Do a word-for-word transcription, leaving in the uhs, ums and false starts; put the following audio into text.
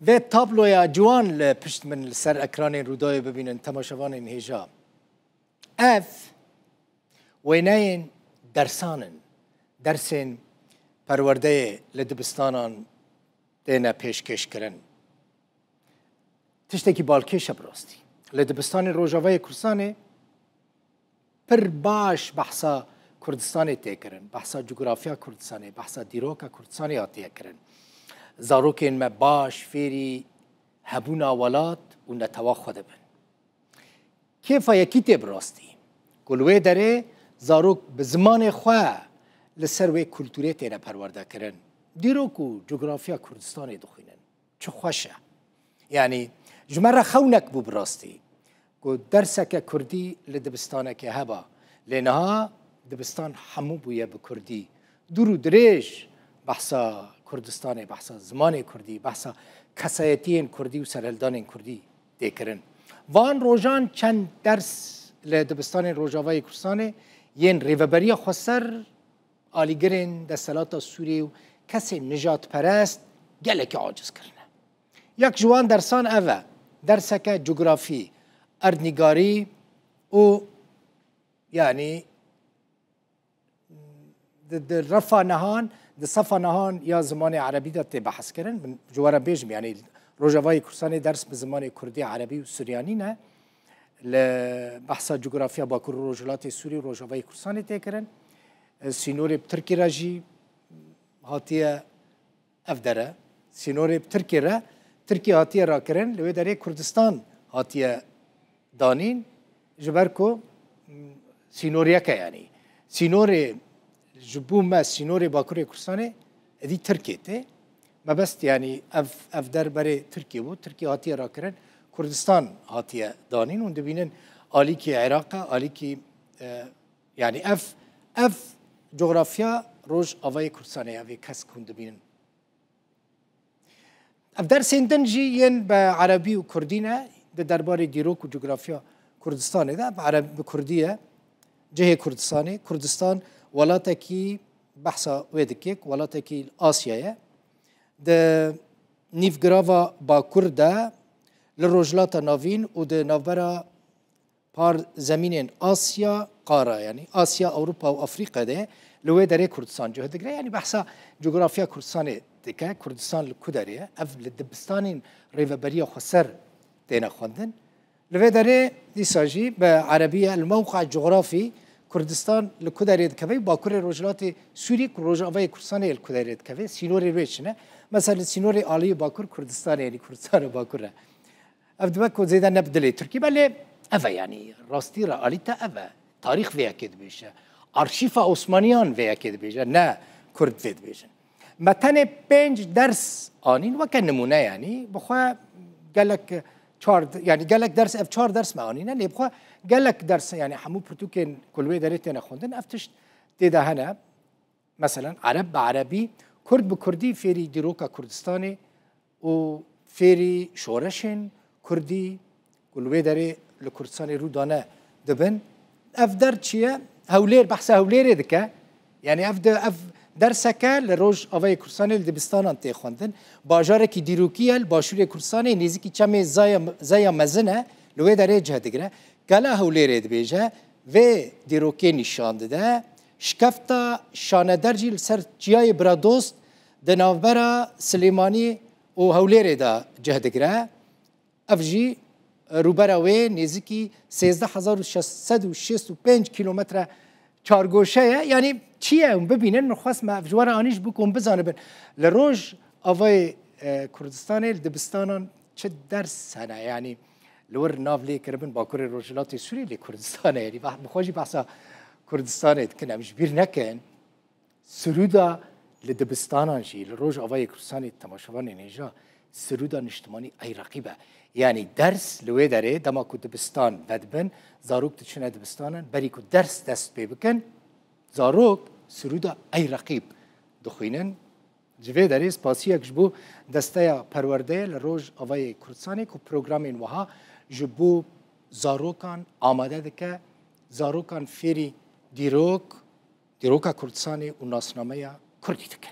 Vê tabloya ciwan li pişt min li ser ekranên Rûdawê bibînin temaşevanên hêja. Ev wêneyên dersan in. Dersên perwerdeyê li dibistanan têne pêşkêşkirin. Tiştekî balkêş e bi rastî. Li dibistanên Rojavayê Kurdistanê pir baş behsa Kurdistanê tê kirin, behsa cografya Kurdistanê, behsa dîroka Kurdistanê hatiye kirin. Zarokên me baş fêrî hebûna welat û netewa xwe dibin. Kêfa yekî tê bi rastî, ku li wê derê zarok bi zimanê xwe li ser wê kulturê têne perwerdekirin. Dîrok û cografya Kurdistanê dixwînin. Çi xweş e. Yanî ji me re xewnek bû bi rastî ku derseke kurdî li dibistanekê heba. Lê niha dibistan hemû bûye bi kurdî. Dûr û dirêj behsa Kurdistanê, behsa zimanê kurdî, behsa kesayetiyên kurdî û serhildanên kurdî tê kirin. Van rojan çend ders li dibistanên Rojavayê Kurdistanê yên Rêveberiya Xweser alîgirên desthilata Sûriyê û kesên nijadperest gelekî aciz kirine. Yek ji wan dersan ev e, derseke cografî, erdnîgarî û yanî di, di refa nehan, di sefa nehan ya zimanê erebî de tê behs kirin. Min ji we re bêjim, yanî Rojavayê Kurdistanê ders bi zimanê kurdî, erebî û suryanî ne. Li behsa cografya Bakur û Rojhilatê Sûrî û Rojavayê Kurdistanê tê kirin. Sînorê bi Tirkî re jî hatiye ev dere. Sînorê bi Tirkî re, Tirkî hatiye rakirin, li wê derê Kurdistan hatiye danîn, ji ber ku, m, sînor yek e yanî. Sînorê ji bo me, sînorê Bakurê Kurdistanê êdî Tirkê tê. Mebest yanî ev, ev der berê Tirkê bû. Tirkê hatiye rakirin, Kurdistan hatiye danîn. Hûn dibînin alîkî Iraq e, alîkî, e, yanî ev, ev cografya Rojavayê Kurdistanê, ev ê kesk hûn dibînin. Ev dersên din jî yên bi erebî û kurdî ne, di derbarê dîrok û cografya Kurdistanê de, bi ereb-, bi kurdî ye. Cihê Kurdistanê, Kurdistan welatekî, behsa wê dike, welatekî li Asya ye. Di nîvgirava Bakur de, li Rojhilata Navîn û di navbera par zemînên Asya qara, yanî Asya, Ewropa û Afrîka de li wê derê Kurdistan cih digire. Yanî behsa cografya Kurdistanê dike. Kurdistan li ku derê ye? Ev li dibistanên Rêveberiya Xweser têne xwendin. Li vê derê dîsa jî bi erebî ye, el mewqe cografî Kurdistan li ku derê dikeve? Bakurê Rojhilatê Sûrî ku Rojavayê Kurdistanê li ku derê dikeve? Sînorê wê çi ne? Mesela li sînorê aliyê Bakur Kurdistanê, yanî Kurdistan û Bakur e. Ev dibe ku zêde ne bi dilê Tirkî be, lê ev e, yanî rastî realîte ev e. Tarîx vê yekê dibêje. Arşîfa Osmaniyan vê yekê dibêje, ne Kurd vê dibêjin. Me tenê pênc ders anîn weke nimûne, yanî bi xwe gelek çar, yanî gelek ders, ev çar ders me anîne, lê bi xwe gelek ders, yanî hemû pirtûkên ku li wê derê têne xwendin, ev tişt tê de hene. Meselen, ereb bi erebî, kurd bi kurdî fêrî dîroka Kurdistanê û fêrî şoreşên kurdî ku li wê derê li Kurdistanê rû dane dibin. Ev der çi ye? Hewlêr, behsa Hewlêrê dike. Yanî ev de, ev derseke li Rojavayê Kurdistanê li dibistanan tê xwendin. Bajarekî dîrokî ye li başûrê Kurdistanê, nêzîkî çemê Zaya, Zeya Mezin e, li wê derê cih digire. Kela Hewlêrê dibêje, vê dîrokê nîşan dide. Şikefta Şaneder jî li ser çiyayê Biradost di navbera Silêmanî û Hewlêrê de cih digire. Ev jî rûbera wê nêzîkî sêzdeh hezar û şeş sed û şêst û pênc kîlometre çargoşe ye. Yanî çi ye? Hûn bibînin, min xwest me ev ji we re anî ji bo ku hûn bizanibin. Li Rojavayê, e, Kurdistanê li dibistanan çi ders hene? Yanî li wir nav lê kiribin Bakurê Rojhilatê Sûrî lê Kurdistan e. Yanî bah-, bi xwe jî behsa Kurdistanê dikin. Em ji bîr nekin. Sirûda li dibistanan jî, li Rojavayê Kurdistanê temaşevanên hêja, sirûda niştimanî ey reqîb e. Yanî ders li wê derê, dema ku dibistan vedibin, zarok diçine dibistanan, berî ku ders dest pê bikin, zarok sirûda ey reqîb dixwînin. Ji vê derê spasiyek ji bo Desteya Perwerdeyê li Rojavayê Kurdistanê ku programên wiha ji bo zarokan amade dike, zarokan fêrî dîrok, dîroka Kurdistanê û nasnameya kurdî dike.